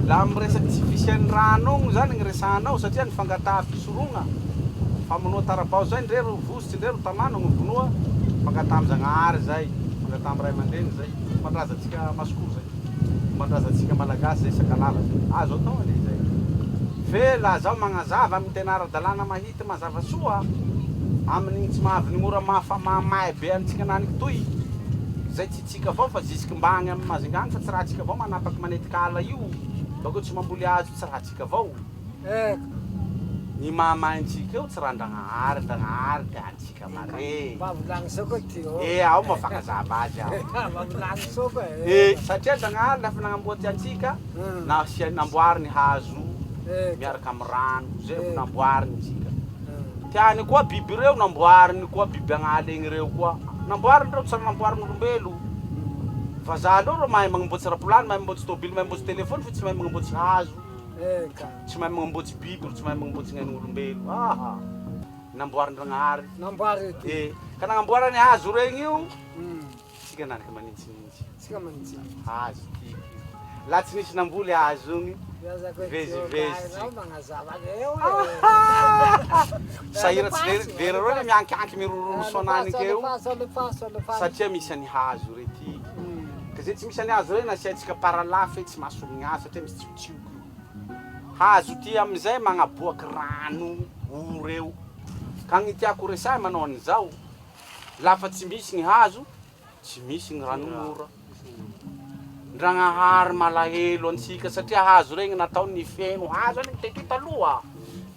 Laha miresaky tsy fisian'ny rano ogno zany gny resahanao satria ny fangataha fisorogna, famonoa tarabao zay ndre ro vositsy ndre ro tamano gny vonoa, fangataha amy Zagnahary zay, fangataha amy ray aman-dreny zay, fomban-drazantsika masikoro zay, fomban-drazantsika malagasy zay, sakalava zay, azo atao anie zay. Fe laha zaho magnazava amy tena ara-dalàna mahity mazava soa, amin'igny tsy mahavy ny ora maha mahamay be antsika naniky toy, zay tsy Tsika avao fa jusque mbagny am Majunga agny fa tsy raha tsika avao manapaky manetikala io bakeo tsy mamboly hazo tsy raha tsika avao ny maha mahay antsika eo tsy raha ndragnahary ndragnahary te antsika mare e ao mafankazava azy aho e satria ndragnahary lafa nagnamboatry antsika nasia namboariny hazo miaraka am rano zay vo namboariny tsika Tiany koa biby reo namboariny koa biby agnala egny reo koa namboariny reo tsy raha namboarin'olombelo vazaha reo reo mahay magnamboatsy rapolany mahay mamboatsy tôbily mahay mamboatsy telefony fa tsy mahay magnamboatsy hazo tsy mahay magnamboatsy biby ro tsy mahay magnamboatsy gn'ain'olombelo aha namboarin-dragnahary e ka nagnamboarany hazo regny io Tsika naniky manintsinintsy. Tsika manintsinintsy. Hazo tiky io. Laha tsy nisy namboly hazo igny, mivezivezy tsika. Sahira tsy very very reo le miankianky mirororoso ananiky eo satria misy any hazo re tiky. Ka zay tsy misy any hazo re nasiantsika paralafy tsy mahasolo ny hazo satria misy tsiotsioky io. Hazo ty amizay magnaboaky rano oro eo. Ka gny tiako resahy manao an'izao. Lafa tsy misy ny hazo, tsy misy ny rano mora. Ndragnahary malahelo antsika satria hazo regny nataony ny feno hazo any teto taloha.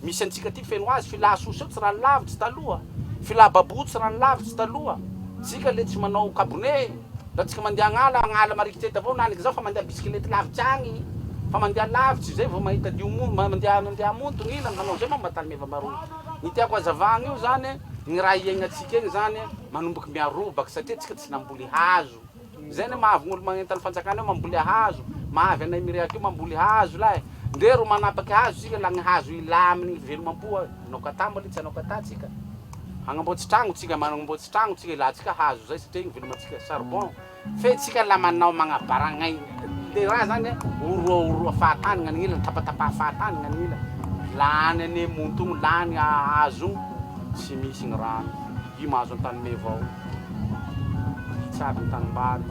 Misy antsika aty feno hazo, filà soso eo tsy rano lavitsy taloha, filà babou tsy rano lavitsy taloha. Tsika le tsy manao kabone, raha tsika mandeha agnala, agnala marikitsy eto avao naniky zao fa mandeha bisikilety lavitsy agny, fa mandeha lavitsy zay vao mahita dio mandeha mandeha amontogny ila manao zay moa mba tany meva maro. Ny tiako hazavagna io zany, ny raha iaignantsika egny zany manomboky miarobaky satria tsika tsy namboly hazo. Zay anie mahavy gn'olo magnentany fanjakana io mamboly hazo, mahavy anay mirehaky io mamboly hazo lahy. Ndre ro manapaky hazo tsika la gny hazo ilaminy gny fivelomam-po hanao kata moa le tsy hanao kata tsika. Hagnamboatsy tragno tsika, magnamboatsy tragno tsika ilantsika hazo zay satria igny ivelomantsika charbon. Fe tsika la manao magnabaragnaigny le raha zany oroa oroa fahatany gnan'ila tapatapaha fahatany gnan'ila lany anie montogno lany hazo tsy misy gny rano io mahazo antanimeva ao tsy avy ny tanimbary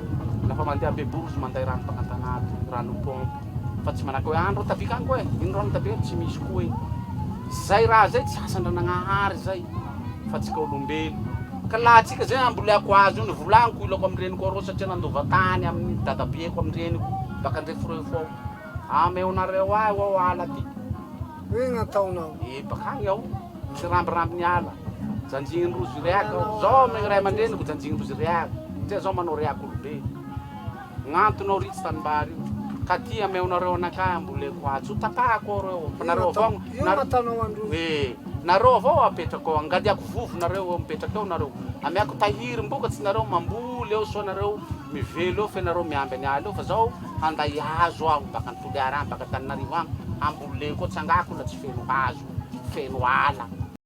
lafa mandeha Beborozy manday rano baka antanaty rano pompe fa tsy manahaky hoe any ro tavika agny koa e ino rano tavika tsy misy koa e zay raha zay tsy asan-dranagnahary zay fa tsika olombelo ka laha tsika zay amboleako azy io ny volagniko ilako am reniko arô satria nandova tany aminy dadabeko am reniko baka andreforefo ao ameonareo ahy ho ao ala ty Hoe nataonao. E bakagny aho tsy rambirambiny ala janjigny rozy reaka aho zao amegny ray aman-dreniko janjigny rozy reaka satria zao manao reaka olobe Gn'antony ritsy tanimbary io ka ty ameonareo anakahy amboleko ahy tsy ho tapahako ao reo fa nareo avao e nareo avao apetrako ao angadiako vovo nareo eo mipetraka eo nareo ameako tahirim-bokatsy nareo mamboly eo soa nareo mivelo eo fe nareo miamby any ala eo fa zao handay hazo aho baka Toliara any baka Antananarivo agny hamboleko ao tsangako la tsy feno hazo feno ala.